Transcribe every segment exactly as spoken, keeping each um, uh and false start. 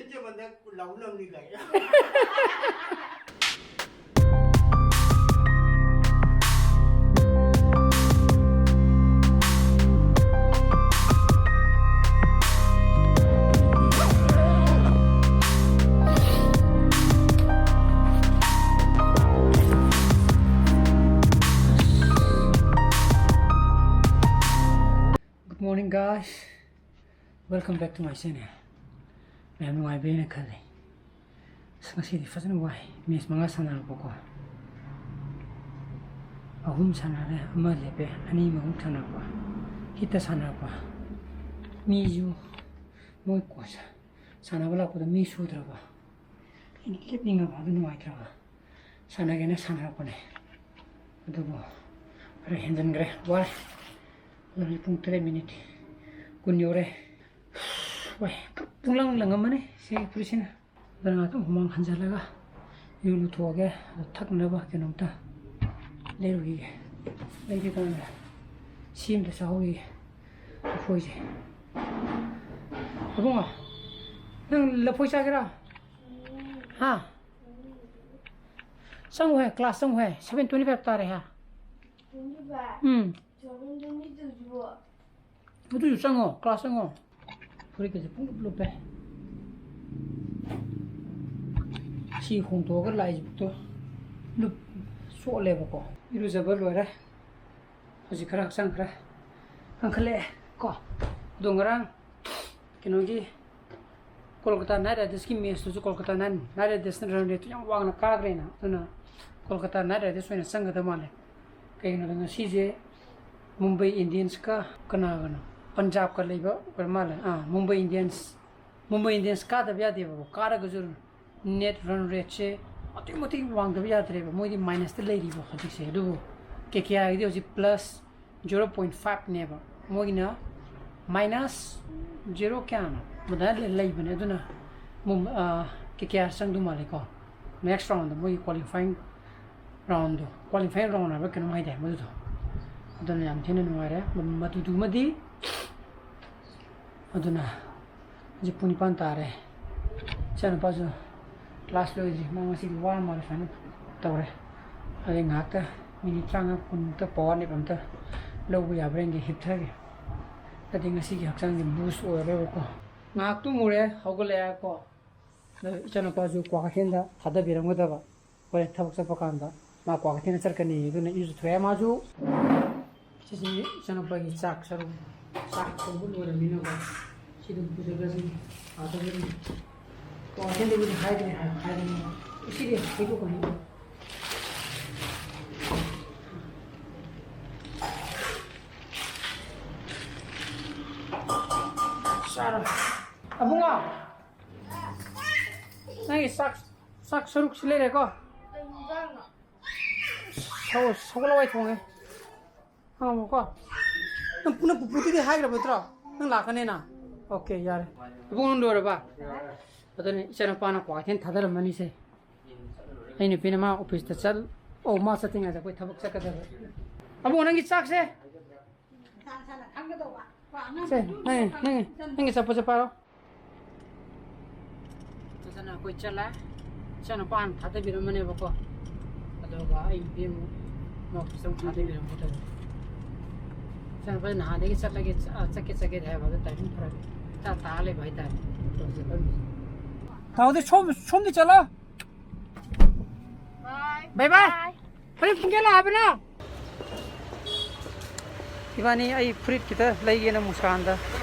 ꯂꯧꯅꯕꯅꯤ ꯀꯥꯏ꯫ Good morning, guys. Welcome back to my channel. ꯃꯌꯥꯝ ꯅꯨꯡꯉꯥꯏꯕꯤꯔꯦꯅ ꯈꯜꯂꯤ꯫ ꯑꯁ, ꯉꯁꯤꯗꯤ ꯐꯖꯅ ꯋꯥꯏ꯫ ꯃꯦꯠꯆ ꯃꯉꯥ ꯁꯥꯟꯅꯔꯛꯄꯀꯣ꯫ ꯑꯍꯨꯝ ꯁꯥꯟꯅꯔꯦ, ꯑꯃ ꯂꯦꯞꯄꯦ, ꯑꯅꯤ ꯑꯃꯨꯛ ꯁꯥꯟꯅꯔꯛꯄ꯫ ꯍꯤꯠꯇ ꯁꯥꯟꯅꯔꯛꯄ꯫ ꯃꯤꯁꯨ ꯃꯣꯏ ꯀꯣꯆ ꯁꯥꯟꯅꯕ ꯂꯥꯛꯄꯗ ꯃꯤ ꯁꯨꯗ꯭ꯔꯕ꯫ ꯑꯩꯅ ꯂꯦꯞꯅꯤꯡꯉꯕ, ꯑꯗꯨ ꯅꯨꯡꯉꯥꯏꯇ꯭ꯔꯕ꯫ ꯁꯥꯟꯅꯒꯦꯅ ꯁꯥꯟꯅꯔꯛꯄꯅꯦ꯫ ꯑꯗꯨꯕꯨ ꯈꯔ ꯍꯦꯟꯖꯟꯈ꯭ꯔꯦ, ꯋꯥꯔꯦ꯫ ꯍꯧꯖꯤꯛ ꯄꯨꯡ ꯇꯔꯦꯠ ꯃꯤꯅꯤꯠ ꯀꯨꯟ ꯌꯧꯔꯦ꯫ ꯋꯥꯏ, ꯄꯨꯡꯂꯪ ꯂꯪꯉꯝꯃꯅꯤ ꯁꯤꯒꯤ ꯐꯨꯔꯤꯠꯁꯤꯅ꯫ ꯑꯗꯨꯅ ꯉꯥꯛꯇꯪ ꯍꯨꯃꯥꯡ ꯍꯟꯖꯜꯂꯒ ꯏꯔꯨ ꯂꯨꯊꯣꯛꯑꯒꯦ꯫ ꯑꯗꯨ ꯊꯛꯅꯕ ꯀꯩꯅꯣꯝꯇ ꯂꯩꯔꯨꯈꯤꯒꯦ꯫ ꯂꯩꯔꯤꯀꯥꯟꯗ ꯁꯤ ꯑꯝꯇ ꯆꯥꯍꯧꯈꯤꯒꯦ꯫ ꯂꯐꯣꯏꯁꯦ꯫ ꯏꯕꯨꯡꯉꯣ, ꯅꯪ ꯂꯐꯣꯏ ꯆꯥꯒꯦꯔꯥ? ꯍꯥ? ꯆꯪꯉꯨꯍꯦ, class ꯆꯪꯉꯨꯍꯦ꯫ Seven twenty five ꯇꯥꯔꯦ ꯍꯥ꯫ ꯎꯝ꯫ ꯑꯗꯨꯁꯨ ꯆꯪꯉꯣ, class ꯆꯪꯉꯣ꯫ ꯐꯨꯔꯤꯠꯀꯁꯦ ꯄꯨꯡꯂꯨꯞ ꯂꯨꯞꯄꯦ꯫ ꯁꯤ ꯍꯣꯡꯗꯣꯛꯑꯒ ꯂꯥꯛꯏꯁꯤꯕꯨꯛꯇꯣ ꯂꯨꯞ ꯆꯣꯠꯂꯦꯕꯀꯣ꯫ ꯏꯔꯨꯖꯕ ꯂꯣꯏꯔꯦ꯫ ꯍꯧꯖꯤꯛ ꯈꯔ ꯍꯛꯆꯥꯡ ꯈꯔ ꯀꯟꯈꯠꯂꯛꯑꯦ ꯀꯣ꯫ ꯑꯗꯣ ꯉꯔꯥꯡ ꯀꯩꯅꯣꯒꯤ ꯀꯣꯜꯀꯇꯥ ꯅꯥꯏꯠ ꯔꯥꯏꯗꯔꯁꯀꯤ ꯃꯦꯠꯆꯇꯨꯁꯨ ꯀꯣꯜꯀꯇꯥ ꯅꯥꯏꯠ, ꯅꯥꯏꯠ ꯔꯥꯏꯗꯔꯁꯅ ꯔꯟ ꯔꯦꯠꯇꯨ ꯌꯥꯝ ꯋꯥꯡꯅ ꯀꯥꯈ꯭ꯔꯦꯅ꯫ ꯑꯗꯨꯅ ꯀꯣꯜꯀꯇꯥ ꯅꯥꯏꯠ ꯔꯥꯏꯗꯔꯁ ꯑꯣꯏꯅ ꯆꯪꯒꯗꯕ ꯃꯥꯜꯂꯦ꯫ ꯀꯩꯒꯤꯅꯣꯗ ꯉꯁꯤꯁꯦ ꯃꯨꯝꯕꯩ ꯏꯟꯗꯤꯌꯟꯁꯀ ꯀꯅꯥꯒꯅꯣ? ꯄꯟꯖꯥꯕꯀ ꯂꯩꯕ ꯑꯣꯏꯔ ꯃꯥꯜꯂꯦ꯫ ꯑꯥ, ꯃꯨꯝꯕꯩ ꯏꯟꯗꯤꯌꯟꯁ꯫ ꯃꯨꯝꯕꯩ ꯏꯟꯗꯤꯌꯟꯁ ꯀꯥꯗꯕ ꯌꯥꯗꯦꯕꯀꯣ꯫ ꯀꯥꯔꯒꯁꯨ ꯅꯦꯠ ꯔꯟ ꯔꯦꯠꯁꯦ ꯑꯗꯨꯛꯀꯤ ꯃꯇꯤꯛ ꯋꯥꯡꯗꯕ ꯌꯥꯗ꯭ꯔꯦꯕ꯫ ꯃꯣꯏꯗꯤ ꯃꯥꯏꯅꯁꯇ ꯂꯩꯔꯤꯕ ꯍꯧꯖꯤꯛꯁꯦ꯫ ꯑꯗꯨꯕꯨ ꯀꯦ ꯀꯦ ꯑꯥꯔꯒꯤꯗꯤ ꯍꯧꯖꯤꯛ ꯄ꯭ꯂꯁ ꯖꯦꯔꯣ ꯄꯣꯏꯟ ꯐꯥꯏꯚꯅꯦꯕ꯫ ꯃꯣꯏꯒꯤꯅ ꯃꯥꯏꯅꯁ ꯖꯦꯔꯣ ꯀꯌꯥꯅꯣ ꯑꯗꯨꯃꯥꯏꯅ ꯂꯩꯕꯅꯦ꯫ ꯑꯗꯨꯅ ꯃꯨꯝ-, ꯑꯥ, ꯀꯦ ꯀꯦ ꯑꯥꯔ ꯆꯪꯗꯧ ꯃꯥꯜꯂꯦꯀꯣ꯫ ꯅꯦꯛꯁ ꯔꯥꯎꯟꯗ ꯃꯣꯏꯒꯤ ꯀ꯭ꯋꯥꯂꯤꯐꯥꯏꯡ ꯔꯥꯎꯟꯗꯣ, ꯀ꯭ꯋꯥꯂꯤꯐꯥꯏꯡ ꯔꯥꯎꯟ ꯍꯥꯏꯕ ꯀꯩꯅꯣꯝ ꯍꯥꯏꯗꯥꯏ ꯃꯗꯨꯗꯣ꯫ ꯑꯗꯨꯅ ꯌꯥꯝ ꯊꯤꯅ ꯅꯨꯡꯉꯥꯏꯔꯦ꯫ ꯃ-, ꯃꯗꯨꯗꯨꯃꯗꯤ ꯑꯗꯨꯅ ꯍꯧꯖꯤꯛ ꯄꯨꯡ ꯅꯤꯄꯥꯟ ꯇꯥꯔꯦ꯫ ꯏꯆꯥꯅꯨꯄꯥꯁꯨ ꯀ꯭ꯂꯥꯁ ꯂꯣꯏꯗ꯭ꯔꯤ, ꯃꯥ ꯉꯁꯤꯗꯤ ꯋꯥꯔ ꯃꯥꯜꯂꯦ, ꯁꯨꯃꯥꯏꯅ ꯇꯧꯔꯦ꯫ ꯑꯗꯩ ꯉꯥꯏꯍꯥꯛꯇ ꯃꯤꯅꯤꯠ ꯇꯔꯥꯃꯉꯥ ꯀꯨꯟꯃꯨꯛꯇ ꯄꯋꯥꯔ ꯅꯦꯞ ꯑꯝꯇ ꯂꯧꯕ ꯌꯥꯕ꯭ꯔꯥ ꯌꯦꯡꯒꯦ, ꯍꯤꯞꯊꯒꯦ꯫ ꯅꯠꯇ꯭ꯔꯗꯤ ꯉꯁꯤꯒꯤ ꯍꯛꯆꯥꯡꯁꯦ ꯕꯨꯁ ꯑꯣꯏꯔꯔꯣꯏꯕꯀꯣ꯫ ꯉꯥꯏꯍꯥꯛ ꯇꯨꯝꯃꯨꯔꯦ, ꯍꯧꯒꯠꯂꯛꯑꯦꯀꯣ꯫ ꯑꯗꯣ ꯏꯆꯥꯅꯨꯄꯥꯁꯨ ꯀ꯭ꯋꯥ ꯀꯩꯊꯦꯜꯗ ꯊꯥꯗꯕꯤꯔꯝꯒꯗꯕ, ꯍꯣꯔꯦꯟ ꯊꯕꯛ ꯆꯠꯄ ꯀꯥꯟꯗ ꯃꯥ ꯀ꯭ꯋꯥ ꯀꯩꯊꯦꯜꯗ ꯆꯠꯀꯅꯤ, ꯑꯗꯨꯅ ꯏꯔꯨꯖꯊꯣꯛꯑꯦ ꯃꯥꯁꯨ꯫ ꯁꯤꯁꯤ ꯏꯆꯥꯅꯨꯄꯥꯒꯤ ꯆꯥꯛ ꯁꯔꯨꯛ, ꯆꯥꯛ ꯊꯣꯡꯕ ꯂꯣꯏꯔꯕꯅꯤꯅꯀꯣ꯫ ꯁꯤ ꯑꯗꯨꯝ ꯄꯨꯖꯈ꯭ꯔꯁꯤ꯫ ꯑꯥꯗ ꯑꯗꯨꯝ ꯀ꯭ꯋꯥ ꯀꯩꯊꯦꯜꯗꯕꯨꯗꯤ ꯍꯥꯏꯗ꯭ꯔꯦ ꯍꯥꯏ-, ꯍꯥꯏꯕꯅꯤ꯫ ꯁꯤꯗꯤ ꯍꯩꯗꯣꯛꯀꯅꯤ꯫ ꯆꯥꯔꯣ꯫ ꯑꯕꯨꯡꯉꯣ, ꯅꯪꯒꯤ ꯆꯥꯛ, ꯆꯥꯛ ꯁꯔꯨꯛꯁꯤ ꯂꯩꯔꯦꯀꯣ? ꯁꯧ-, ꯁꯒꯣꯜ ꯍꯋꯥꯏ ꯊꯣꯡꯉꯦ꯫ ꯍꯪꯉꯝꯃꯨꯀꯣ꯫ ꯅꯪ, ꯅꯪ ꯄꯨꯄꯨꯗꯨꯗꯤ ꯍꯥꯏꯈ꯭ꯔꯕ ꯅꯠꯇ꯭ꯔꯣ? ꯅꯪ ꯂꯥꯛꯀꯅꯦꯅ? ꯑꯣꯀꯦ, ꯌꯥꯔꯦ꯫ ꯏꯕꯨꯡ, ꯅꯪ ꯂꯣꯏꯔꯕ? ꯑꯗꯨꯅꯤ, ꯏꯆꯥꯅꯨꯄꯥꯅ ꯀ꯭ꯋꯥ ꯀꯩꯊꯦꯜ ꯊꯥꯗꯔꯝꯃꯅꯤꯁꯦ꯫ ꯑꯩ ꯅꯨꯄꯤꯅ ꯃꯥ ꯑꯣꯐꯤꯁꯇ ꯆꯠ-, ꯑꯣ, ꯃꯥ ꯆꯠꯇ꯭ꯔꯤꯉꯩꯗ ꯑꯩꯈꯣꯏ ꯊꯕꯛ ꯆꯠꯀꯗꯕ꯫ ꯑꯕꯨꯡ, ꯅꯪꯒꯤ ꯆꯥꯛꯁꯦ? ꯁꯦ, ꯅꯪ, ꯅꯪ, ꯅꯪꯒꯤ ꯆꯠꯄꯁꯦ ꯄꯥꯏꯔꯣ꯫ ꯐꯖꯅ ꯑꯩꯈꯣꯏ ꯆꯠꯂꯦ꯫ ꯏꯆꯥꯅꯨꯄꯥ ꯍꯥꯟꯅ ꯊꯥꯗꯕꯤꯔꯝꯃꯅꯦꯕꯀꯣ, ꯑꯗꯨꯒ ꯑꯩ ꯅꯨꯄꯤ ꯑꯃꯨꯛ ꯃꯥ ꯑꯣꯐꯤꯁꯇ ꯑꯃꯨꯛ ꯊꯥꯗꯕꯤꯔꯝꯒꯦ ꯇꯧꯕ꯫ ꯏꯆꯥꯅꯨꯄꯥꯁꯦ ꯅꯍꯥꯟꯗꯒꯤ ꯆꯠꯂꯒꯦ, ꯑ, ꯆꯠꯀꯦ ꯆꯠꯀꯦꯗꯤ ꯍꯥꯏꯕ, ꯑꯗꯣ ꯇꯥꯏꯃꯤꯡ ꯐꯔꯛ ꯏꯇꯥ ꯇꯥ ꯂꯩꯕ ꯍꯥꯏꯇꯥꯔꯦ꯫ ꯇꯧꯁꯦ ꯈꯜꯂꯤꯁꯦ꯫ ꯇꯥꯎꯗꯤ ꯁꯣꯝ, ꯁꯣꯝꯗꯤ ꯆꯠꯂꯣ꯫ ꯕꯥꯏ ꯕꯥꯏ꯫ ꯕꯥꯏ꯫ ꯍꯣꯔꯦꯟ ꯄꯨꯡ ꯀꯌꯥ ꯂꯥꯛꯑꯕꯅꯣ? ꯏꯕꯥꯅꯤ ꯑꯩ ꯐꯨꯔꯤꯠ ꯈꯤꯇ ꯂꯩꯒꯦꯅ ꯃꯨꯁꯀꯥꯟꯗ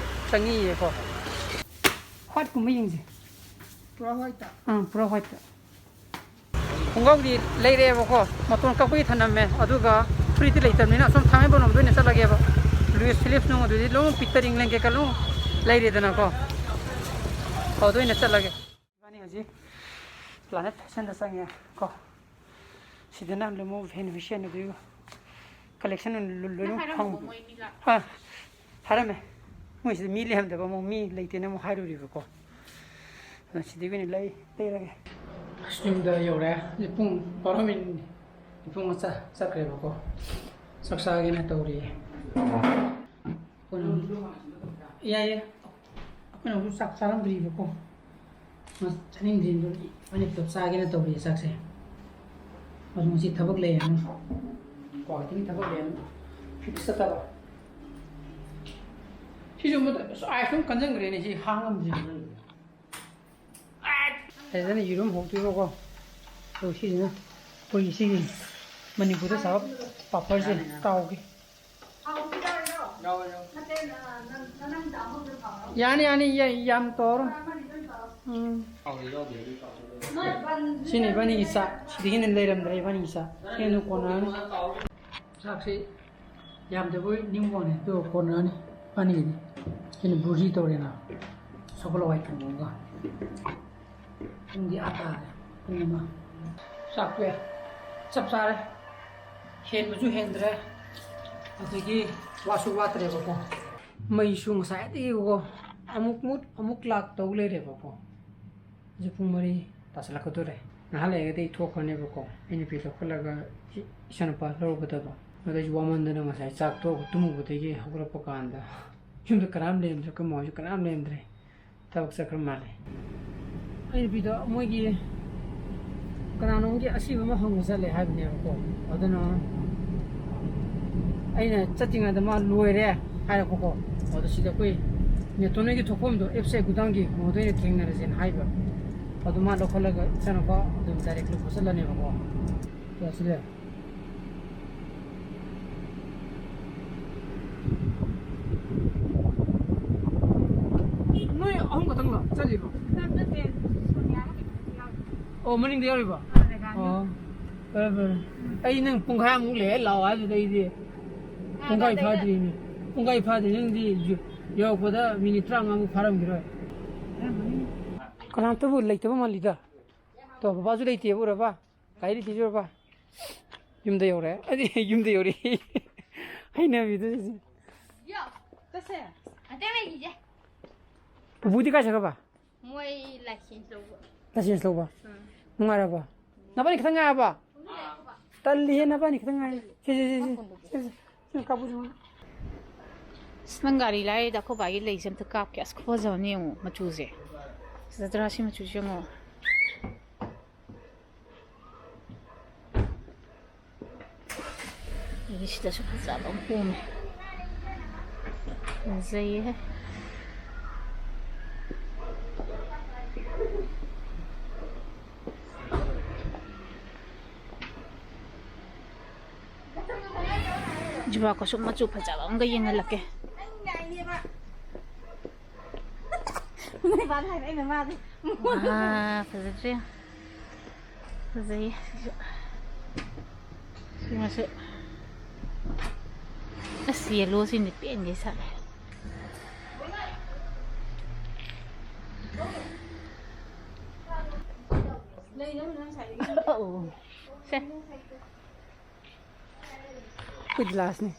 ꯆꯪꯉꯤꯌꯦꯀꯣ꯫ ꯋꯥꯏꯠꯀꯨꯝꯕ ꯌꯦꯡꯁꯦ꯫ ꯄꯨꯔꯥ ꯋꯥꯏꯠꯇ? ꯑꯪ, ꯄꯨꯔꯥ ꯋꯥꯏꯠꯇ꯫ ꯈꯣꯡꯒ꯭ꯔꯥꯎꯗꯤ ꯂꯩꯔꯛꯑꯦꯕꯀꯣ, ꯃꯇꯣꯟ ꯀꯛꯄꯒꯤ ꯊꯅꯝꯃꯦ, ꯑꯗꯨꯒ ꯐꯨꯔꯤꯠꯇꯤ ꯂꯩꯇꯕꯅꯤꯅ ꯑꯁꯣꯝ ꯊꯥꯡꯃꯩꯕꯟ ꯂꯣꯝꯗ ꯑꯣꯏꯅ ꯆꯠꯂꯒꯦꯕ꯫ ꯂꯨꯏꯁ ꯐꯤꯂꯤꯞꯁ ꯅꯨꯡ ꯑꯗꯨꯗꯤ ꯂꯣꯏ ꯄꯤꯇꯔ ꯏꯪꯂꯦꯟ ꯀꯩꯀꯥ ꯂꯣꯏ ꯂꯩꯔꯦꯗꯅꯀꯣ, ꯑꯗꯨꯗ ꯑꯣꯏꯅ ꯆꯠꯂꯒꯦ꯫ ꯏꯕꯥꯅꯤ ꯍꯧꯖꯤꯛ ꯄ꯭ꯂꯥꯅꯦꯠ ꯐꯦꯁꯟꯗ ꯆꯪꯉꯦ ꯀꯣ꯫ ꯁꯤꯗꯅ ꯂꯨꯃꯣ ꯚꯦꯟ ꯍꯨꯏꯁꯦꯟ ꯑꯗꯨ ꯀꯂꯦꯛꯁꯟ ꯂꯣꯏꯅꯃꯛ ꯐꯪꯕ꯫ ꯑꯥ, ꯍꯥꯏꯔꯝꯃꯦ꯫ ꯃꯣꯏꯁꯤꯗ ꯃꯤ ꯂꯩꯔꯝꯗꯕ, ꯑꯃꯨꯛ ꯃꯤ ꯂꯩꯇꯦꯅ ꯑꯃꯨꯛ ꯍꯥꯏꯔꯨꯔꯤꯕꯀꯣ꯫ ꯑꯗꯨꯅ ꯁꯤꯗꯒꯤ ꯑꯣꯏꯅ ꯂꯩ-, ꯂꯩꯔꯒꯦ꯫ ꯑꯁ, ꯌꯨꯝꯗ ꯌꯧꯔꯦ꯫ ꯍꯧꯖꯤꯛ ꯄꯨꯡ ꯕꯥꯔꯣ ꯃꯤꯅꯤꯠꯅꯤ꯫ ꯏꯕꯨꯡꯉꯣ ꯆꯥ-, ꯆꯠꯈ꯭ꯔꯦꯕꯀꯣ꯫ ꯆꯥꯛ ꯆꯥꯒꯦꯅ ꯇꯧꯔꯤꯌꯦ꯫ ꯑꯩꯈꯣꯏꯅ ꯑꯃꯨꯛ, ꯌꯥꯏꯌꯦ꯫ ꯑꯩꯈꯣꯏꯅ ꯑꯃꯨꯛ ꯆꯥꯛ ꯆꯥꯔꯝꯗ꯭ꯔꯤꯕꯀꯣ꯫ ꯆꯥꯅꯤꯡꯗ꯭ꯔꯤꯗꯨ ꯑꯩꯅ ꯄꯨꯂꯞ ꯆꯥꯒꯦꯅ ꯇꯧꯔꯤ ꯆꯥꯛꯁꯦ꯫ ꯑꯗꯨ ꯉꯁꯤ ꯊꯕꯛ ꯂꯩꯌꯦꯅ, ꯒꯨꯋꯥꯍꯥꯇꯤꯒꯤ ꯊꯕꯛ ꯂꯩꯌꯦꯅ ꯐꯤꯛꯁ ꯆꯠꯇꯕ꯫ ꯁꯤꯁꯨ ꯑꯃꯨꯛ ꯑꯁ, ꯑꯥꯏꯁ ꯑꯗꯨꯝ ꯀꯟꯁꯤꯟꯈ꯭ꯔꯦꯅꯦ, ꯁꯤ ꯍꯥꯡꯉꯝꯗ꯭ꯔꯤꯅꯦ꯫ ꯐꯖꯅ ꯌꯦꯔꯨꯝ ꯍꯧꯗꯣꯏꯕꯀꯣ꯫ ꯑꯗꯣ ꯁꯤꯁꯤꯅ ꯑꯩꯈꯣꯏꯒꯤ ꯁꯤꯒꯤ ꯃꯅꯤꯄꯨꯔꯗ ꯁꯥꯕ ꯄꯥꯄꯔꯁꯦ ꯇꯥꯎꯒꯦ꯫ ꯌꯥꯅꯤ, ꯌꯥꯅꯤ, ꯌꯥ-, ꯌꯥꯝ ꯇꯧꯔꯣ꯫ ꯎꯝ꯫ ꯁꯤꯅꯤ ꯏꯕꯥꯅꯤꯒꯤ ꯆꯥꯛ꯫ ꯁꯤꯗꯒꯤ ꯍꯦꯟꯅ ꯂꯩꯔꯝꯗ꯭ꯔꯦ ꯏꯕꯥꯅꯤꯒꯤ ꯆꯥꯛ꯫ ꯁꯤ ꯑꯗꯨꯝ ꯀꯣꯟꯅꯔꯅꯤ꯫ ꯆꯥꯛꯁꯤ ꯌꯥꯝꯗꯕꯣꯏ ꯅꯤꯡꯕ ꯋꯥꯅꯤ, ꯑꯗꯨꯒ ꯀꯣꯟꯅꯔꯅꯤ ꯏꯕꯥꯅꯤꯒꯤꯗꯤ꯫ ꯁꯤꯅ ꯕꯨꯔꯖꯤ ꯇꯧꯔꯦꯅ, ꯁꯒꯣꯜ ꯍꯋꯥꯏ ꯊꯣꯡꯕ ꯑꯃꯒ꯫ ꯄꯨꯡꯗꯤ ꯑꯥ ꯇꯥꯔꯦ, ꯄꯨꯡ ꯑꯃ꯫ ꯆꯥꯛ ꯇꯣꯛꯑꯦ, ꯆꯞ ꯆꯥꯔꯦ꯫ ꯍꯦꯟꯕꯁꯨ ꯍꯦꯟꯗ꯭ꯔꯦ, ꯑꯗꯒꯤ ꯋꯥꯠꯁꯨ ꯋꯥꯠꯇ꯭ꯔꯦꯕꯀꯣ꯫ ꯃꯩꯁꯨ ꯉꯁꯥꯏꯗꯒꯤꯀꯣ ꯑꯃꯨꯛ ꯃꯨꯠ ꯑꯃꯨꯛ ꯂꯥꯛ ꯇꯧ ꯂꯩꯔꯦꯕꯀꯣ꯫ ꯍꯧꯖꯤꯛ ꯄꯨꯡ ꯃꯔꯤ ꯇꯥꯁꯤꯜꯂꯛꯀꯗꯣꯔꯦ꯫ ꯉꯥꯏꯍꯥꯛ ꯂꯩꯔꯒꯗꯤ ꯑꯩ ꯊꯣꯛꯈ꯭ꯔꯅꯦꯕꯀꯣ꯫ ꯑꯩ ꯅꯨꯄꯤ ꯂꯧꯈꯠꯂꯒ ꯏ-, ꯏꯆꯥꯅꯨꯄꯥ ꯂꯧꯔꯨꯒꯗꯕ꯫ ꯑꯗꯣ ꯑꯩꯁꯨ ꯋꯥꯃꯟꯗꯅ ꯉꯁꯥꯏ ꯆꯥꯛ ꯇꯣꯛꯑꯒ ꯇꯨꯝꯃꯨꯕꯗꯒꯤ ꯍꯧꯒꯠꯂꯛꯄ ꯀꯥꯟꯗ ꯌꯨꯝꯗ ꯀꯅꯥꯝ ꯂꯩꯔꯝꯗ꯭ꯔꯦ, ꯑꯩꯈꯣꯏ ꯃꯥ ꯍꯣꯏꯁꯨ ꯀꯅꯥꯝ ꯂꯩꯔꯝꯗ꯭ꯔꯦ꯫ ꯊꯕꯛ ꯆꯠꯈ꯭ꯔ ꯃꯥꯜꯂꯦ꯫ ꯑꯩ ꯅꯨꯄꯤꯗꯣ ꯃꯣꯏꯒꯤ ꯀꯅꯥꯅꯣꯝꯒꯤ ꯑꯁꯤꯕ ꯑꯃ ꯍꯪꯕ ꯆꯠꯂꯦ ꯍꯥꯏꯕꯅꯦꯕꯀꯣ꯫ ꯑꯗꯨꯅ ꯑꯩꯅ ꯆꯠꯇ꯭ꯔꯤꯉꯩꯗ ꯃꯥ ꯂꯣꯏꯔꯦ ꯍꯥꯏꯔꯛꯄꯀꯣ꯫ ꯑꯗꯣ ꯁꯤꯗ ꯑꯩꯈꯣꯏ ꯅꯦꯇꯣꯟ ꯍꯣꯏꯒꯤ ꯊꯣꯛꯐꯝꯗꯣ ꯑꯦꯐ ꯁꯤ ꯑꯥꯏ ꯒꯨꯗꯥꯎꯟꯒꯤ ꯃꯉꯣꯟꯗ ꯑꯣꯏꯅ ꯊꯦꯡꯅꯔꯁꯦꯅ ꯍꯥꯏꯕ꯫ ꯑꯗꯨ ꯃꯥ ꯂꯧꯈꯠꯂꯒ ꯏꯆꯥꯅꯨꯄꯥ ꯑꯗꯨꯝ ꯗꯥꯏꯔꯦꯛ ꯂꯧꯈꯠ ꯆꯠꯂꯅꯦꯕꯀꯣ꯫ ꯀꯌꯥ ꯁꯤꯜꯂꯦ? ꯅꯣꯏ ꯑꯍꯨꯝ ꯈꯛꯇꯪꯂꯣ ꯆꯠꯂꯤꯕꯣ? ꯅꯠꯇꯦ, ꯁꯣꯅꯤꯌꯥꯒ ꯀꯩꯅꯣꯁꯨ ꯌꯥꯎꯔꯤ꯫ ꯑꯣ, ꯃꯅꯤꯡꯗ ꯌꯥꯎꯔꯤꯕꯣ? ꯑꯥ, ꯔꯦꯒꯥꯟꯗꯣ꯫ ꯑꯣ, ꯐꯔꯦ, ꯐꯔꯦ꯫ ꯑꯩ ꯅꯪ ꯄꯨꯡꯈꯥꯏꯃꯨꯛ ꯂꯩꯔ ꯂꯥꯛꯑꯣ ꯍꯥꯏꯗꯨꯗ ꯑꯩꯗꯤ ꯄꯨꯡꯈꯥꯏ ꯐꯥꯗ꯭ꯔꯤꯅꯦ꯫ ꯄꯨꯡꯈꯥꯏ ꯐꯥꯗ꯭ꯔꯤ꯫ ꯅꯪꯗꯤ ꯌꯧꯔꯛꯄꯗ ꯃꯤꯅꯤꯠ ꯇꯔꯥꯃꯉꯥꯃꯨꯛ ꯐꯥꯔꯝꯈꯤꯔꯣꯏ꯫ ꯀꯅꯥꯝꯇꯕꯨ ꯂꯩꯇꯕ ꯃꯥꯜꯂꯤꯗ꯫ ꯇꯣ, ꯕꯕꯥꯁꯨ ꯂꯩꯇꯦꯕ, ꯎꯔꯕ? ꯒꯥꯔꯤ ꯊꯤꯖꯨꯔꯕ? ꯌꯨꯝꯗ ꯌꯧꯔꯦ꯫ ꯑꯩꯗꯤ ꯌꯨꯝꯗ ꯌꯧꯔꯦ꯫ ꯍꯩꯅꯕꯤꯗꯨ꯫ ꯌꯣ, ꯆꯠꯁꯦ꯫ ꯑꯇꯩ ꯂꯩꯈꯤꯁꯦ꯫ ꯄꯨꯄꯨꯗꯤ ꯀꯥꯏ ꯆꯠꯈ꯭ꯔꯕ? ꯃꯣꯏ license ꯂꯧꯕ꯫ License ꯂꯧꯕ? ꯎꯝ꯫ ꯅꯨꯡꯉꯥꯏꯔꯕ? ꯅꯕꯥꯅꯤ ꯈꯛꯇꯪ ꯉꯥꯏꯔꯕ? ꯄꯨꯟꯅ ꯂꯩꯔꯛꯄ꯫ ꯇꯜꯂꯤꯍꯦ, ꯅꯕꯥꯅꯤ ꯈꯛꯇꯪ ꯉꯥꯏꯔꯦ꯫ ꯁꯦ, ꯁꯦ, ꯁꯦ, ꯁꯦ꯫ ꯁꯦ, ꯁꯦ꯫ ꯁꯤ ꯀꯥꯞꯄꯨꯁꯤ ꯃꯣꯏ꯫ ꯑꯁ, ꯅꯪ ꯒꯥꯔꯤ ꯂꯥꯏꯔꯤꯗ ꯑꯩꯈꯣꯏ ꯕꯥꯒꯤ ꯂꯩꯁꯦ ꯑꯝꯇ ꯀꯥꯞꯀꯦ꯫ ꯑꯁ, ꯈꯨꯐꯖꯕꯅꯦ ꯌꯦꯡꯉꯣ ꯃꯆꯨꯁꯦ꯫ ꯐꯖꯗ꯭ꯔꯥ ꯁꯤ ꯃꯆꯨꯁꯦ ꯌꯦꯡꯉꯣ꯫ ꯑꯩꯒꯤ ꯁꯤꯗꯁꯨ ꯐꯖꯕ ꯑꯃ ꯄꯣꯝꯃꯦ꯫ ꯐꯖꯩꯌꯦ꯫ ꯖꯨꯕꯥꯀꯨꯁꯨꯝ ꯃꯆꯨ ꯐꯖꯕ ꯑꯃꯒ ꯌꯦꯡꯍꯜꯂꯛꯀꯦ꯫ ꯅꯣꯏ ꯕꯥꯅ ꯍꯥꯏꯕ, ꯑꯩꯅ ꯃꯥꯗꯤ꯫ ꯋꯥ, ꯐꯖꯗ꯭ꯔꯦ꯫ ꯐꯖꯩꯌꯦ ꯁꯤꯁꯨ꯫ ꯁꯤꯃꯁꯨ꯫ ꯑꯁ, ꯌꯦꯜꯂꯣꯁꯤꯅꯦ ꯄꯦꯟꯒꯩ ꯁꯥꯠꯂꯦ꯫ ꯑꯧ꯫ ꯁꯦ꯫ ꯑꯩꯈꯣꯏ ꯒ꯭ꯂꯥꯁꯅꯤ꯫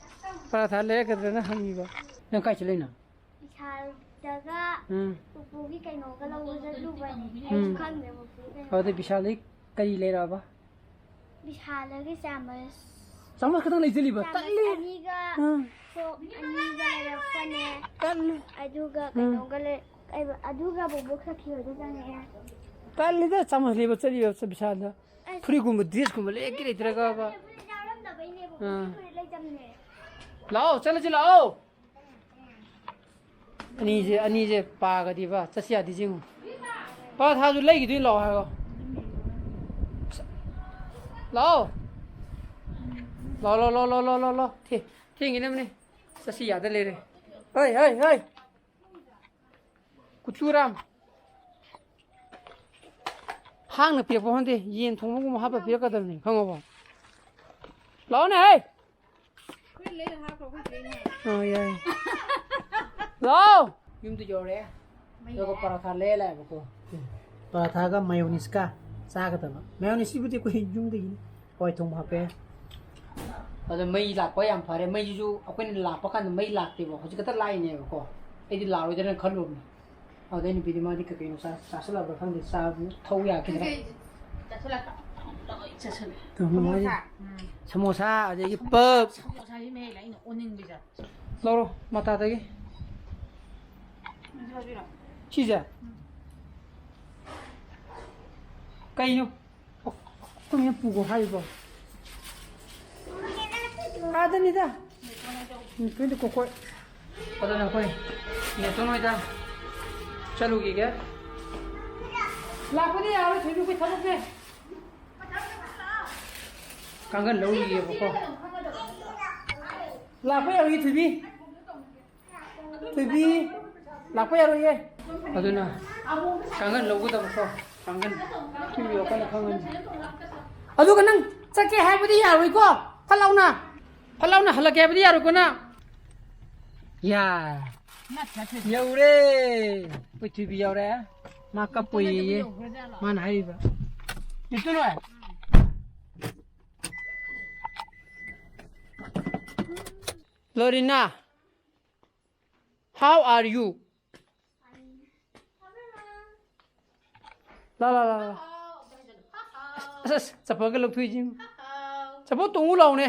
ꯄꯔꯥꯊꯥ ꯂꯩꯔꯛꯀꯗ꯭ꯔꯅ ꯍꯪꯉꯤꯕ꯫ ꯅꯪ ꯀꯥꯏ ꯆꯠꯂꯤꯅꯣ? ꯕꯤꯁꯥꯜꯗꯒ ꯎꯝ꯫ ꯄꯨꯄꯨꯒꯤ ꯀꯩꯅꯣꯒ ꯂꯧꯕ ꯆꯠꯂꯨꯕꯅꯦ꯫ ꯑꯩꯁꯨ ꯎꯝ꯫ ꯈꯪꯗꯦ ꯄꯨꯄꯨꯒꯤ ꯀꯩꯅꯣ꯫ ꯑꯗꯨꯗꯤ ꯕꯤꯁꯥꯜꯗꯒꯤ ꯀꯔꯤ ꯂꯩꯔꯛꯑꯕ? ꯕꯤꯁꯥꯜꯗꯒꯤ ꯆꯥꯃꯁ꯫ ꯆꯥꯃꯁ ꯈꯛꯇꯪ ꯂꯩꯖꯜꯂꯤꯕ? ꯆꯥꯃꯁ ꯇꯜꯂꯤ꯫ ꯑꯅꯤꯒ ꯎꯝ꯫ ꯐꯣꯛ ꯑꯅꯤꯒ ꯂꯩꯔꯛꯄꯅꯦ꯫ ꯇꯜꯂꯤ꯫ ꯑꯗꯨꯒ ꯎꯝ꯫ ꯀꯩꯅꯣꯒ ꯂꯩ-, ꯀꯩꯕ, ꯑꯗꯨꯒ ꯕꯣꯕꯣꯛ ꯁꯈꯤ ꯍꯣꯏꯗ ꯆꯪꯉꯛꯑꯦ꯫ ꯇꯜꯂꯤꯗ, ꯆꯥꯃꯁ ꯂꯩꯕ ꯆꯠꯂꯤꯕ ꯕꯤꯁꯥꯜꯗ꯫ ꯑꯁ꯫ ꯐꯨꯔꯤꯠꯀꯨꯝꯕ, ꯗ꯭ꯔꯦꯁꯀꯨꯝꯕ ꯂꯩꯒꯦ ꯂꯩꯇ꯭ꯔꯒꯕ꯫ ꯐꯨꯔꯤꯠ ꯌꯥꯎꯔꯝꯗꯕꯩꯅꯦ, ꯕꯣꯕꯣꯛꯀꯤ ꯑꯥ꯫ ꯐꯨꯔꯤꯠ ꯂꯩꯇꯕꯅꯦ꯫ ꯂꯥꯛꯑꯣ, ꯆꯠꯂꯁꯤ ꯂꯥꯛꯑꯣ꯫ ꯑꯅꯤꯁꯦ, ꯑꯅꯤꯁꯦ ꯄꯥꯒꯗꯤꯕ ꯆꯠꯁꯤ ꯌꯥꯗꯤ ꯌꯦꯡꯉꯨ꯫ ꯄꯥ ꯊꯥꯁꯨ ꯂꯩꯈꯤꯗꯣꯏꯅꯤ, ꯂꯥꯛꯑꯣ ꯍꯥꯏꯔꯣ꯫ ꯂꯥꯛꯑꯣ꯫ ꯂꯥꯛꯑꯣ, ꯂꯥꯛꯑꯣ, ꯂꯥꯛꯑꯣ, ꯂꯥꯛꯑꯣ, ꯂꯥꯛꯑꯣ꯫ ꯊꯦ-, ꯊꯦꯡꯈꯤꯅꯕꯅꯦ꯫ ꯆꯠꯁꯤ ꯌꯥꯗ ꯂꯩꯔꯦ꯫ ꯍꯩ, ꯍꯩ, ꯍꯩ꯫ ꯀꯨꯆꯨꯔꯥꯝ꯫ ꯍꯥꯡꯅ ꯄꯤꯔꯛꯄ ꯈꯪꯗꯦ, ꯌꯦꯟ ꯊꯣꯡꯕꯒꯨꯝꯕ ꯍꯥꯞꯄ ꯄꯤꯔꯛꯀꯗꯕꯅꯤ, ꯈꯪꯉꯕꯣ? ꯂꯥꯛꯑꯣꯅꯦ, ꯍꯦ! ꯑꯩꯈꯣꯏ ꯂꯩꯔ ꯍꯥꯞꯈ꯭ꯔꯣ, ꯑꯩꯈꯣꯏ ꯆꯦꯅ꯫ ꯑꯥ, ꯌꯥꯏ꯫ ꯂꯥꯛꯑꯣ! ꯌꯨꯝꯗ ꯌꯧꯔꯦ꯫ ꯃꯩ ꯑꯗꯨꯒ ꯂꯥꯛꯑꯦ꯫ ꯄꯔꯥꯊꯥ ꯂꯩꯔ ꯂꯥꯛꯑꯦꯕꯀꯣ꯫ ꯄꯔꯥꯊꯥꯒ ꯃꯥꯌꯣꯅꯤꯁꯀ ꯆꯥꯒꯗꯕ꯫ ꯃꯥꯌꯣꯅꯤꯁꯁꯤꯕꯨꯗꯤ ꯑꯩꯈꯣꯏ ꯌꯨꯝꯗꯒꯤꯅꯤ꯫ ꯍꯋꯥꯏ ꯊꯣꯡꯕ ꯍꯥꯞꯄꯦ꯫ ꯑꯗꯣ ꯃꯩ ꯂꯥꯛꯄ ꯌꯥꯝ ꯐꯔꯦ꯫ ꯃꯩꯁꯤꯁꯨ ꯑꯩꯈꯣꯏꯅ ꯂꯥꯛꯄ ꯀꯥꯟꯗ ꯃꯩ ꯂꯥꯛꯇꯦꯕ꯫ ꯍꯧꯖꯤꯛ ꯈꯛꯇ ꯂꯥꯛꯏꯅꯦꯕꯀꯣ꯫ ꯑꯩꯗꯤ ꯂꯥꯛꯑꯣꯏꯗ꯭ꯔꯅ ꯈꯜꯂꯨꯕꯅꯦ꯫ ꯑꯗꯩ ꯅꯨꯄꯤꯗꯤ ꯃꯥꯗꯤ ꯀꯩ ꯀꯩꯅꯣ ꯆꯥ-, ꯆꯥꯁꯜꯂꯛꯑꯕ꯭ꯔꯥ ꯈꯪꯗꯦ, ꯆꯥꯕꯨ ꯊꯧ ꯌꯥꯈꯤꯗ꯭ꯔꯦ꯫ ꯀꯩꯀꯩ ꯆꯥꯁꯜꯂꯛꯄ? ꯂꯣꯏ ꯆꯥꯁꯜꯂꯦ꯫ ꯇꯧꯍꯜꯂꯣ ꯁꯃꯣꯁꯥ꯫ ꯍꯥꯏꯁꯦ꯫ ꯎꯝ꯫ ꯁꯃꯣꯁꯥ, ꯑꯗꯒꯤ ꯄꯞ꯫ ꯁꯃꯣꯁꯥꯁꯤ ꯃꯌꯥꯏ ꯂꯥꯏꯅ ꯑꯣꯟꯅꯤꯡꯕꯤꯗ꯫ ꯂꯧꯔꯣ, ꯃꯇꯥꯗꯒꯤ꯫ ꯁꯤꯁꯦ? ꯎꯝ꯫ ꯀꯩꯅꯣ? ꯑꯩꯈꯣꯏ ꯃꯦꯝ ꯄꯨꯈꯣ ꯍꯥꯏꯔꯤꯕꯣ? ꯑꯥꯗꯅꯤꯗ꯫ ꯅꯦꯇꯣꯟꯗ ꯀꯣꯀꯣꯏ꯫ ꯑꯗꯨꯅ ꯑꯩꯈꯣꯏ ꯅꯦꯇꯣꯟ ꯍꯣꯏꯗ ꯆꯠꯂꯨꯈꯤꯒꯦ꯫ ꯂꯥꯛꯄꯗꯤ ꯌꯥꯔꯣꯏ, ꯊꯣꯏꯕꯤ, ꯑꯩꯈꯣꯏ ꯊꯕꯛꯁꯦ꯫ ꯀꯥꯡꯒꯟ ꯂꯧꯔꯨꯈꯤꯒꯦꯕꯀꯣ꯫ ꯂꯥꯛꯄ ꯌꯥꯔꯣꯏ, ꯊꯣꯏꯕꯤ꯫ ꯊꯣꯏꯕꯤ, ꯂꯥꯛꯄ ꯌꯥꯔꯣꯏꯌꯦ꯫ ꯑꯗꯨꯅ ꯀꯥꯡꯒꯟ ꯂꯧꯒꯗꯕꯀꯣ꯫ ꯀꯥꯡꯒꯟ ꯊꯣꯏꯕꯤ ꯋꯥꯈꯜꯅ ꯈꯪꯉꯅꯤ꯫ ꯑꯗꯨꯒ ꯅꯪ ꯆꯠꯀꯦ ꯍꯥꯏꯕꯗꯤ ꯌꯥꯔꯣꯏꯀꯣ꯫ ꯐꯠ ꯂꯥꯎꯅ, ꯐꯠ ꯂꯥꯎꯅ ꯍꯜꯂꯛꯀꯦ ꯍꯥꯏꯕꯗꯤ ꯌꯥꯔꯣꯏꯀꯣ ꯅꯪ꯫ ꯌꯥ꯫ ꯌꯧꯔꯦ꯫ ꯑꯩꯈꯣꯏ ꯊꯣꯏꯕꯤ ꯌꯧꯔꯦ꯫ ꯃꯥ ꯀꯞꯄꯣꯏꯌꯦ꯫ ꯃꯥꯅ ꯍꯥꯏꯔꯤꯕ꯫ ꯅꯦꯇꯣꯟ ꯍꯣꯏ꯫ ꯂꯣꯔꯤꯅꯥ, how are you? ꯂꯥ, ꯂꯥ, ꯂꯥ, ꯂꯥ꯫ ꯑꯁ, ꯑꯁ, ꯆꯄꯜꯒ ꯂꯧꯊꯣꯛꯏꯁꯤ ꯌꯦꯡꯉꯨ꯫ ꯆꯄꯜ ꯇꯣꯡꯉꯨ ꯂꯥꯎꯅꯦ꯫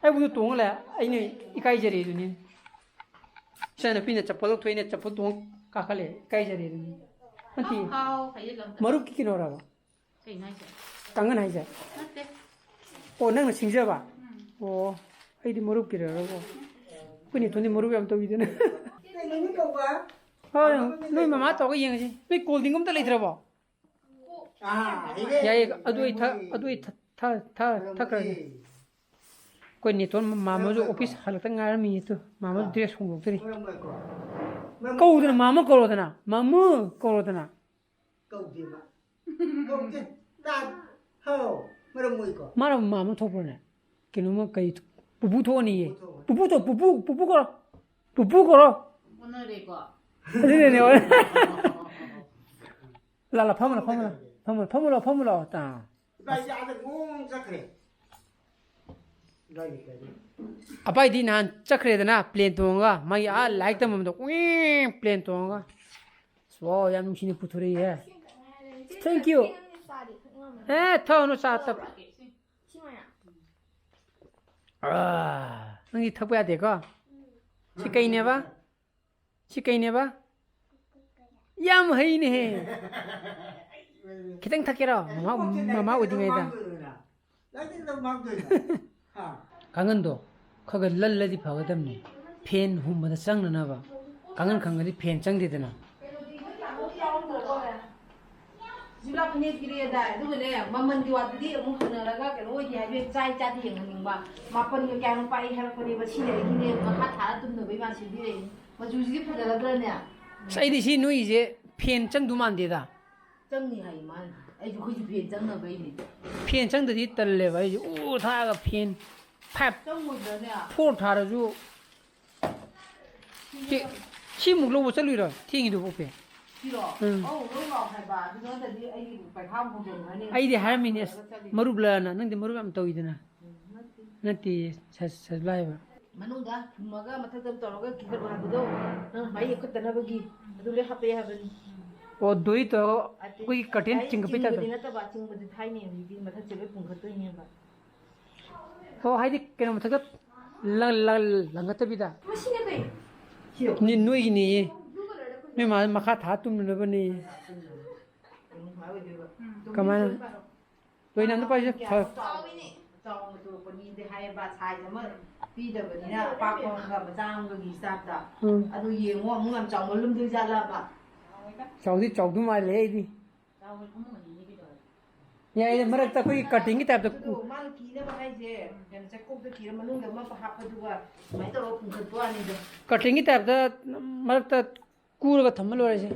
ꯑꯩꯕꯨ ꯇꯣꯡꯉ ꯂꯩ꯫ ꯑꯩꯅ ꯏꯀꯥꯏꯖꯔꯦ ꯑꯗꯨꯅꯤ꯫ ꯏꯆꯥꯅꯨꯄꯤꯅ ꯆꯄꯜ ꯂꯧꯊꯣꯛꯏꯅ ꯆꯄꯜ ꯇꯣꯡꯉ ꯀꯥꯈꯠꯂꯦ꯫ ꯏꯀꯥꯏꯖꯔꯦ ꯑꯗꯨꯅꯤ꯫ ꯅꯠꯇꯦ꯫ ꯍꯥꯎ, ꯍꯥꯏꯖꯤꯜꯂꯝꯕ꯫ ꯃꯔꯨꯞꯀꯤ ꯀꯩꯅꯣꯔꯕ? ꯀꯩꯅꯣ ꯍꯥꯏꯁꯦ? ꯀꯥꯡꯒꯟ ꯍꯥꯏꯁꯦ? ꯅꯠꯇꯦ꯫ ꯑꯣ, ꯅꯪꯅ ꯁꯤꯡꯖꯕ? ꯎꯝ꯫ ꯑꯣ, ꯑꯩꯗꯤ ꯃꯔꯨꯞꯀꯤꯔꯀꯣ꯫ ꯑꯩꯈꯣꯏ ꯅꯦꯇꯣꯟꯗꯤ ꯃꯔꯨꯞ ꯌꯥꯝ ꯇꯧꯋꯤꯗꯅ꯫ ꯀꯩꯅꯣ ꯀꯧꯕ? ꯍꯣꯏ, ꯅꯣꯏ ꯃꯃꯥ ꯇꯧꯔꯒ ꯌꯦꯡꯉꯁꯤ꯫ ꯅꯣꯏ cold drink ꯑꯝꯇ ꯂꯩꯇ꯭ꯔꯕꯣ? ꯑꯥ, ꯍꯩꯔꯦ꯫ ꯌꯥꯏꯌꯦ, ꯑꯗꯨ ꯑꯩ ꯊꯛ-, ꯑꯗꯨ ꯑꯩ ꯊꯛ-, ꯊꯛ-, ꯊꯛ-, ꯊꯛꯈ꯭ꯔꯒꯦ꯫ ꯑꯩꯈꯣꯏ ꯅꯦꯇꯣꯟ ꯃꯥꯃꯁꯨ ꯑꯣꯐꯤꯁ ꯍꯜꯂꯛꯇ ꯉꯥꯏꯔꯝꯃꯤ ꯑꯗꯨ꯫ ꯃꯥꯃꯁꯨ ꯑꯥ꯫ ꯗ꯭ꯔꯦꯁ ꯍꯣꯡꯗꯣꯛꯇ꯭ꯔꯤ꯫ ꯃꯔꯝ ꯑꯣꯏꯀꯣ꯫ ꯃꯔꯝ ꯀꯧꯗꯅ, ꯃꯥꯃ ꯀꯧꯔꯣꯗꯅ꯫ ꯃꯥꯃ ꯀꯧꯔꯣꯗꯅ꯫ ꯀꯧꯗꯦꯕ꯫ ꯀꯧꯗꯦ꯫ ꯇꯥ-, ꯍꯥꯎ꯫ ꯃꯔꯝ ꯑꯣꯏꯀꯣ꯫ ꯃꯥꯅ ꯃꯥꯃ ꯊꯣꯛꯄ꯭ꯔꯣꯅꯦ? ꯀꯩꯅꯣꯝꯃ ꯀꯩ ꯄꯨꯄꯨ ꯊꯣꯛꯑꯅꯤꯌꯦ꯫ ꯄꯨꯄꯨ ꯊꯣꯛꯑꯅꯤ꯫ ꯄꯨꯄꯨ ꯊꯣꯛ-, ꯄꯨꯄꯨ ꯀꯧꯔꯣ꯫ ꯄꯨꯄꯨ ꯀꯧꯔꯣ꯫ ꯑꯣꯟꯅꯔꯦꯀꯣ꯫ ꯑꯗꯨꯅꯅꯦ꯫ ꯂꯥ, ꯂꯥ, ꯐꯝꯃꯨ ꯂꯥ, ꯐꯝꯃꯨ ꯂꯥ꯫ ꯐꯝꯃꯨ, ꯐꯝꯃꯨ ꯂꯥ, ꯐꯝꯃꯨ ꯂꯥ꯫ ꯇꯥ꯫ ꯏꯕꯥꯏꯁꯦ ꯑꯥꯗ ꯉꯣꯡ ꯆꯠꯈ꯭ꯔꯦ꯫ ꯏꯕꯥꯏꯒꯤ ꯒꯥꯔꯤ꯫ ꯑꯄꯥꯏꯗꯤ ꯅꯍꯥꯟ ꯆꯠꯈ꯭ꯔꯦꯗꯅ, plane ꯇꯣꯡꯉꯒ, ꯃꯥꯒꯤ ꯑꯥ ꯂꯥꯏꯔꯤꯛ ꯇꯝꯐꯝꯗꯣ, ꯎꯏ, plane ꯇꯣꯡꯉꯒ꯫ ꯑꯁ, ꯋꯥꯎ, ꯌꯥꯝ ꯅꯨꯡꯁꯤꯅ ꯄꯨꯊꯣꯔꯛꯏꯍꯦ꯫ Thank you꯫ ꯑꯦ, ꯊꯛꯎꯅꯨ, ꯆꯥ ꯇꯞ-, ꯑꯥ, ꯅꯪꯗꯤ ꯊꯛꯄ ꯌꯥꯗꯦꯀꯣ? ꯁꯤ ꯀꯩꯅꯦꯕ? ꯁꯤ ꯀꯩꯅꯦꯕ? ꯌꯥꯝ ꯍꯩꯅꯦꯍꯦ꯫ ꯈꯤꯇꯪ ꯊꯛꯀꯦꯔꯣ? ꯃꯃꯥ, ꯃꯃꯥ ꯑꯣꯏꯗ꯭ꯔꯤꯉꯩꯗ꯫ ꯀꯥꯡꯒꯟꯗꯣ ꯈꯔ ꯈꯔ ꯂꯜꯂꯗꯤ ꯐꯒꯗꯕꯅꯤ, ꯐꯦꯟ ꯍꯨꯝꯕꯗ ꯆꯪꯅꯅꯕ꯫ ꯀꯥꯡꯒꯟ ꯈꯪꯉꯗꯤ ꯐꯦꯟ ꯆꯪꯗꯦꯗꯅ꯫ ꯖꯤꯕꯥ ꯐꯅꯦꯛ ꯄꯤꯔꯛꯑꯦꯗꯥꯏ, ꯑꯗꯨꯒꯅꯦ, ꯃꯃꯜꯒꯤ ꯋꯥꯗꯨꯗꯤ ꯑꯃꯨꯛ ꯍꯪꯅꯔꯒ ꯀꯩꯅꯣ ꯑꯣꯏꯗꯦ ꯍꯥꯏꯕ, ꯆꯥꯏ ꯆꯥꯗꯦ ꯌꯦꯡꯍꯟꯅꯤꯡꯕ꯫ ꯃꯥꯄꯟꯒ ꯀꯌꯥꯅꯣ ꯄꯥꯛꯏ ꯍꯥꯏꯔꯛꯄꯅꯦꯕ, ꯁꯤꯅ ꯑꯩꯒꯤꯅꯦ, ꯃꯈꯥ ꯊꯥꯔ ꯇꯨꯝꯅꯕ ꯏꯃꯥ ꯁꯤꯟꯕꯤꯔꯛꯏꯅꯤ꯫ ꯃꯆꯨꯁꯤꯗꯤ ꯐꯖꯒꯗ꯭ꯔꯅꯦ? ꯑꯁ, ꯑꯩꯗꯤ ꯁꯤ ꯅꯣꯏꯁꯦ ꯐꯦꯟ ꯆꯪꯗꯧ ꯃꯥꯟꯗꯦꯗ꯫ ꯆꯪꯅꯤ ꯍꯥꯏ ꯃꯥꯅ꯫ ꯑꯩꯁꯨ, ꯑꯩꯈꯣꯏꯁꯨ ꯐꯦꯟ ꯆꯪꯅꯕꯩꯅꯦ꯫ ꯐꯦꯟ ꯆꯪꯗꯗꯤ ꯇꯜꯂꯦꯕ ꯑꯩꯁꯨ꯫ ꯎ ꯊꯥꯔꯒ ꯐꯦꯟ five, ꯆꯪꯉꯣꯏꯗ꯭ꯔꯅꯦ? Four ꯊꯥꯔꯁꯨ꯫ ꯁꯤ, ꯁꯤꯃꯨꯛ ꯂꯧꯕ ꯆꯠꯂꯨꯏꯔꯣ? ꯊꯦꯡꯉꯤꯗꯨꯕꯨ ꯐꯦꯟ꯫ ꯁꯤꯔꯣ? ꯎꯝ꯫ ꯑꯧ, ꯂꯧ ꯂꯥꯛꯑꯣ ꯍꯥꯏꯕ꯫ ꯑꯗꯨ ꯅꯠꯇ꯭ꯔꯗꯤ ꯑꯩꯒꯤ ꯄꯩꯈꯥ ꯑꯃꯨꯛ ꯍꯧꯖꯤꯟꯈ꯭ꯔꯅꯤ꯫ ꯑꯩꯗꯤ ꯍꯥꯏꯔꯝꯃꯤꯅꯦ, ꯑꯁ, ꯆꯠꯂꯤꯅꯦ꯫ ꯃꯔꯨꯞꯂꯅ꯫ ꯅꯪꯗꯤ ꯃꯔꯨꯞ ꯌꯥꯝ ꯇꯧꯏꯗꯅ꯫ ꯎꯝ, ꯅꯠꯇꯦ꯫ ꯅꯠꯇꯦ, ꯁ-, ꯁꯖꯂꯥ ꯍꯥꯏꯕ꯫ ꯃꯅꯨꯡꯗ ꯐꯨꯝꯃꯒ ꯃꯊꯛꯇ ꯇꯧꯔꯒ ꯀꯤꯈꯠꯂꯣ ꯍꯥꯏꯕꯗꯣ, ꯅꯪ ꯃꯩ ꯌꯦꯛꯈꯠꯇꯅꯕꯒꯤ ꯑꯗꯨ ꯂꯣꯏ ꯍꯥꯞꯄꯛꯑꯦ ꯍꯥꯏꯕꯅꯤ꯫ ꯑꯣ, ꯗꯣꯏ ꯇꯧꯔꯒ ꯑꯇꯩ ꯑꯩꯈꯣꯏꯒꯤ curtain ꯆꯤꯡꯈꯠꯄꯩ ꯇꯥꯏꯞꯇ꯫ ꯆꯤꯡꯕꯗꯤ ꯅꯠꯇꯕ, ꯆꯤꯡꯕꯗꯤ ꯊꯥꯏꯅꯦ, ꯍꯧꯖꯤꯛꯇꯤ ꯃꯊꯛꯁꯦ ꯂꯣꯏ ꯐꯨꯝꯒꯠꯇꯣꯏꯅꯦꯕ꯫ ꯑꯣ, ꯍꯥꯏꯗꯤ ꯀꯩꯅꯣ ꯃꯊꯛꯇ ꯂꯪ-, ꯂꯪ-, ꯂꯪꯈꯠꯇꯕꯤꯗ? ꯃꯁꯤꯅ ꯀꯩꯅꯣ? ꯁꯤꯔꯣ? ꯅꯤ-, ꯅꯣꯏꯒꯤꯅꯦꯌꯦ꯫ Blue colour ꯗ ꯑꯩꯈꯣꯏ ꯅꯣꯏ ꯃꯥ ꯃꯈꯥ ꯊꯥ ꯇꯨꯝꯅꯅꯕꯅꯦꯌꯦ꯫ ꯎꯝ, ꯀꯃꯥꯏꯅ ꯑꯣꯏꯗꯣꯏꯕ? ꯎꯝ꯫ ꯂꯣꯏꯅ ꯑꯝꯇ ꯄꯥꯏꯁꯦ꯫ ꯐ- ꯆꯥꯎꯕꯅꯦ꯫ ꯆꯥꯎꯅ ꯇꯣꯛꯄꯅꯤꯗꯤ ꯍꯥꯏꯌꯦꯕ, size ꯑꯃ ꯄꯤꯗꯕꯅꯤꯅ ꯑꯄꯥꯛꯄ ꯑꯃꯒ ꯃꯆꯥ ꯑꯃꯒꯒꯤ ꯆꯥꯛꯇ꯫ ꯎꯝ꯫ ꯑꯗꯨ ꯌꯦꯡꯉꯣ, ꯑꯃꯨꯛ ꯌꯥꯝ ꯆꯥꯎꯃꯜꯂꯝꯗꯣꯏ ꯖꯥꯠꯂꯕ? ꯆꯥꯎꯗꯤ ꯆꯥꯎꯗꯧ ꯃꯥꯜꯂꯦ ꯑꯩꯗꯤ꯫ ꯆꯥꯎꯕ ꯐꯃꯨꯡ ꯑꯅꯤꯅꯤ ꯀꯩꯗꯧꯔꯒꯦ? ꯌꯥꯏꯌꯦ, ꯃꯔꯛꯇ ꯑꯩꯈꯣꯏꯒꯤ curtain ꯒꯤ type ꯇ ꯑꯗꯨꯗꯣ ꯀꯨ- ꯃꯥꯅ ꯀꯤꯅꯕ ꯍꯥꯏꯁꯦ, ꯀꯩꯅꯣ, ꯆꯥꯛꯈꯣꯛꯇ ꯀꯤꯔ ꯃꯅꯨꯡꯗ ꯑꯃ ꯍꯥꯞꯄꯗꯨꯒ ꯁꯨꯃꯥꯏꯅ ꯇꯧꯔꯒ ꯄꯨꯟꯈꯠꯄ ꯋꯥꯅꯤꯗ꯫ Curtain ꯒꯤ type ꯇ ꯃꯔꯛꯇ ꯀꯨꯔꯒ ꯊꯝꯃ ꯂꯣꯏꯔꯦꯁꯦ꯫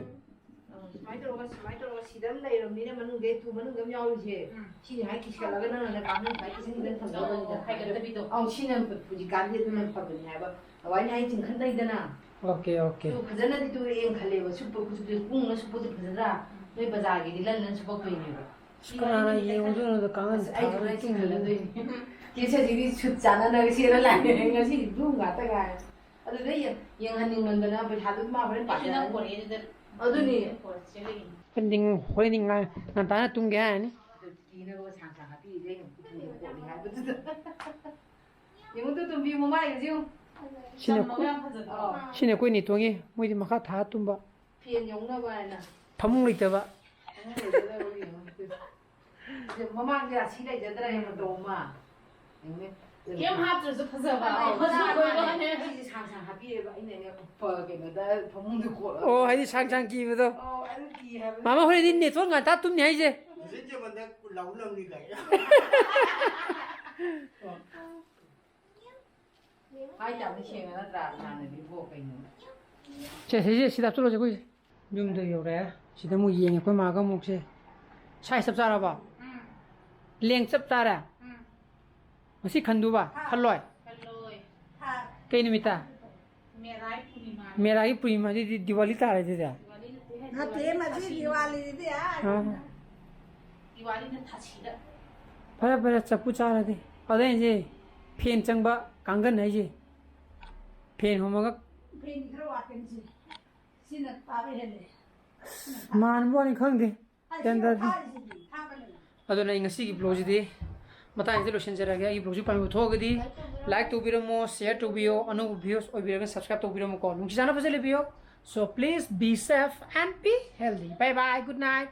ꯑ, ꯁꯨꯃꯥꯏꯅ ꯇꯧꯔꯒ, ꯁꯨꯃꯥꯏꯅ ꯇꯧꯔꯒ ꯁꯤꯗ ꯑꯃ ꯂꯩꯔꯕꯅꯤꯅ ꯃꯅꯨꯡꯗ ꯇꯨ ꯃꯅꯨꯡꯗ ꯑꯃ ꯌꯥꯎꯔꯤꯁꯦ꯫ ꯎꯝ꯫ ꯁꯤꯅꯤ ꯍꯥꯏ ꯀꯤꯁꯜꯂꯒ ꯅꯪꯅ ꯀꯥꯡꯈꯟ ꯁꯨꯃꯥꯏꯅ ꯀꯤꯁꯟ ꯀꯤꯁꯟ ꯊꯝꯖꯧꯕꯅꯤꯗ꯫ ꯑꯣ, ꯍꯥꯏꯒꯠꯇꯕꯤꯗꯣ꯫ ꯑꯧ, ꯁꯤꯅ ꯍꯧꯖꯤꯛꯀꯥꯟꯗꯤ ꯑꯗꯨꯅ ꯐꯕꯅꯤ ꯍꯥꯏꯕ꯫ ꯑꯗꯨꯃꯥꯏꯅ ꯑꯩ ꯆꯤꯡꯈꯠ ꯂꯩꯗꯅ꯫ OK, OK꯫ ꯑꯗꯨ ꯐꯖꯅꯗꯤ ꯇꯨꯔꯛꯑꯦꯅ ꯈꯜꯂꯦꯕ꯫ ꯁꯨꯞꯄ ꯈꯨꯠꯁꯨꯞꯇꯨ ꯄꯨꯡꯅ ꯁꯨꯞꯄꯗꯨ ꯐꯖꯗ꯭ꯔꯥ? ꯎꯝ꯫ ꯅꯣꯏ ꯕꯖꯥꯔꯒꯤꯗꯤ ꯂꯟ ꯂꯟ ꯁꯨꯞꯄꯛꯇꯣꯏꯅꯦꯕ꯫ ꯑꯁ, ꯀꯅꯥꯅ ꯌꯦꯡꯉꯨꯗꯣꯏꯅꯣꯗ ꯀꯥꯡꯈꯟ ꯑꯁ, ꯑꯩꯁꯨ ꯊꯥꯕ ꯂꯣꯏ ꯇꯨꯝꯃꯤ꯫ ꯆꯤꯡꯈꯠꯂꯗꯣꯏꯅꯦ꯫ ꯀꯦꯁꯦꯠꯁꯤꯗꯤ ꯁꯨꯠ ꯆꯥꯟꯅꯅꯕ ꯁꯦꯠꯂ ꯂꯥꯛꯑꯦ꯫ ꯉꯁꯤꯗꯤ blue ꯉꯥꯛꯇ ꯉꯥꯏꯔꯦ꯫ ꯑꯗꯨꯗ ꯌꯦꯡ-, ꯌꯦꯡꯍꯟꯅꯤꯡꯃꯟꯗꯅ ꯄꯩꯁꯥꯗꯨ ꯃꯥ ꯍꯣꯔꯦꯟ ꯑꯩꯁꯨ ꯅꯪ ꯄꯥꯖꯔꯅꯤ꯫ ꯄꯣꯔꯛꯑꯦ ꯑꯗꯨꯗ꯫ ꯑꯗꯨꯅꯤ꯫ ꯐꯣꯟ ꯆꯦꯜꯂꯛꯏꯅꯤ꯫ ꯍꯣꯔꯦꯟꯗꯤ ꯉ-, ꯉꯟꯇꯥꯅ ꯇꯨꯝꯒꯦ ꯍꯥꯏꯔꯅꯤ꯫ ꯑꯗꯨ ꯀꯤꯅꯕ ꯁꯥꯡ ꯁꯥꯡ ꯍꯥꯞꯄꯤꯔꯤꯗ ꯑꯩꯅ ꯎꯄꯨꯗ ꯀꯣꯠꯂꯤ ꯍꯥꯏꯕꯗꯨꯗ꯫ ꯌꯦꯡꯉꯨ ꯇꯨ ꯇꯨꯝꯕꯤ ꯃꯃꯥꯏꯒꯁꯦ ꯌꯦꯡꯉꯨ꯫ ꯁꯤꯅ ꯆꯝꯃꯒ ꯌꯥꯝ ꯐꯖꯗ꯭ꯔꯣ? ꯑꯥ꯫ ꯁꯤꯅ ꯑꯩꯈꯣꯏ ꯅꯦꯇꯣꯟꯒꯤ, ꯃꯣꯏꯗꯤ ꯃꯈꯥ ꯊꯥ ꯇꯨꯝꯕ꯫ ꯐꯦꯟ ꯌꯧꯅꯕ ꯍꯥꯏꯅ꯫ ꯐꯃꯨꯡ ꯂꯩꯇꯕ꯫ ꯐꯃꯨꯡ ꯂꯩꯇꯕ꯫ ꯃꯃꯥꯡꯗ ꯔꯥꯁꯤ ꯂꯩꯖꯗ꯭ꯔꯦ ꯃꯇꯧ ꯑꯃ꯫ ꯌꯦꯡꯉꯨꯅꯦ꯫ ꯀꯩꯝ ꯍꯥꯞꯇ꯭ꯔꯁꯨ ꯐꯖꯕ꯫ ꯃꯥꯅꯦ, ꯃꯆꯨ ꯃꯥꯅꯦ, ꯀꯣꯏꯕꯅꯦ꯫ ꯁꯤꯁꯦ ꯁꯥꯡ ꯁꯥꯡ ꯍꯥꯞꯄꯤꯔꯦꯕ ꯑꯩꯅꯅꯦ꯫ ꯎꯞꯄ ꯀꯩꯅꯣꯗ ꯐꯃꯨꯡꯗ ꯀꯣꯠꯂꯒ꯫ ꯑꯣ, ꯍꯥꯏꯗꯤ ꯁꯥꯡ ꯁꯥꯡ ꯀꯤꯕꯗꯣ꯫ ꯑꯣ, ꯑꯗꯨ ꯀꯤ ꯍꯥꯏꯕ꯫ ꯃꯥꯃ ꯍꯣꯔꯦꯟꯗꯤ ꯅꯦꯠꯋꯥꯛ ꯉꯟꯇꯥ ꯇꯨꯝꯅꯤ ꯍꯥꯏꯁꯦ꯫ ꯍꯧꯖꯤꯛꯁꯦ ꯃꯟꯗꯛ ꯂꯧ ꯂꯝꯅꯤ ꯀꯥꯏꯅ꯫ ꯍꯥꯏ ꯇꯥꯕꯅꯤ ꯁꯦꯡꯅ ꯅꯠꯇ꯭ꯔꯥ? ꯍꯥꯟꯅꯗꯤ ꯏꯕꯣ ꯀꯩꯅꯣ꯫ ꯁꯦ, ꯁꯤꯁꯦ ꯁꯤꯗ ꯍꯥꯞꯆꯜꯂꯣꯁꯦ ꯑꯩꯈꯣꯏꯁꯦ꯫ ꯌꯨꯝꯗ ꯌꯧꯔꯦ꯫ ꯁꯤꯗ ꯑꯃꯨꯛ ꯌꯦꯡꯉꯦ ꯑꯩꯈꯣꯏ ꯃꯥꯒ ꯑꯃꯨꯛꯁꯦ꯫ ꯁꯥꯏꯖ ꯆꯞ ꯆꯥꯔꯕꯣ? ꯎꯝ꯫ ꯂꯦꯡ ꯆꯞ ꯆꯥꯔꯦ? ꯎꯝ꯫ ꯉꯁꯤ ꯈꯟꯗꯨꯕ? ꯈꯜꯂꯣꯏ? ꯈꯜꯂꯣꯏ꯫ ꯀꯩ ꯅꯨꯃꯤꯠꯇ? ꯃꯦꯔꯥꯏ ꯄꯨꯔꯅꯤꯃꯥ꯫ ꯃꯦꯔꯥꯒꯤ ꯄꯨꯔꯅꯤꯃꯥꯗꯨꯗꯤ ꯗꯤꯋꯥꯂꯤ ꯇꯥꯔꯦ ꯑꯗꯨꯗꯤ꯫ ꯗꯤꯋꯥꯂꯤ ꯅꯠꯇꯦ꯫ ꯅꯠꯇꯦ, ꯃꯁꯤ ꯗꯤꯋꯥꯂꯤꯗꯤ ꯑꯥ꯫ ꯑꯥ꯫ ꯗꯤꯋꯥꯂꯤꯅ ꯊꯥꯁꯤꯗ꯫ ꯐꯔꯦ ꯐꯔꯦ, ꯆꯐꯨ ꯆꯥꯔꯗꯤ꯫ ꯑꯗꯨꯗ ꯑꯩꯁꯦ ꯐꯦꯟ ꯆꯪꯕ ꯀꯥꯡꯒꯟ ꯍꯥꯏꯁꯦ꯫ ꯐꯦꯟ ꯍꯨꯝꯃꯒ ꯐꯦꯟꯗꯤ ꯈꯔ ꯋꯥꯠꯀꯅꯤ ꯁꯤ꯫ ꯁꯤꯅ ꯄꯥꯕ ꯍꯦꯜꯂꯦ꯫ ꯃꯥꯟꯕ ꯋꯥꯅꯤ ꯈꯪꯗꯦ꯫ ꯑꯩ ꯒ꯭ꯌꯥꯟ ꯁꯤ ꯇꯥꯗꯦ꯫ ꯊꯥꯔꯤꯁꯤꯗꯤ ꯊꯥꯕꯅꯦ꯫ ꯑꯗꯨꯅ ꯑꯩ ꯉꯁꯤꯒꯤ ꯕ꯭ꯂꯣꯒꯁꯤꯗꯤ ꯃꯇꯥꯡꯁꯤꯗ ꯂꯣꯏꯁꯤꯟꯖꯔꯒꯦ꯫ ꯑꯩꯒꯤ ꯕ꯭ꯂꯣꯒꯁꯤ ꯄꯥꯝꯕꯤꯕ ꯊꯣꯛꯑꯒꯗꯤ ꯂꯥꯏꯛ ꯇꯧꯕꯤꯔꯝꯃꯣ, ꯁꯤꯌꯔ ꯇꯧꯕꯤꯌꯣ, ꯑꯅꯧꯕ ꯚ꯭ꯌꯨꯁ ꯑꯣꯏꯕꯤꯔꯒꯅ ꯁꯕꯁꯀ꯭ꯔꯥꯏꯕ ꯇꯧꯕꯤꯔꯝꯃꯨꯀꯣ꯫ ꯅꯨꯡꯁꯤ ꯆꯥꯟꯅ ꯐꯖꯅ ꯂꯩꯕꯤꯌꯣ꯫ So please be safe and be healthy. Bye bye. Good night.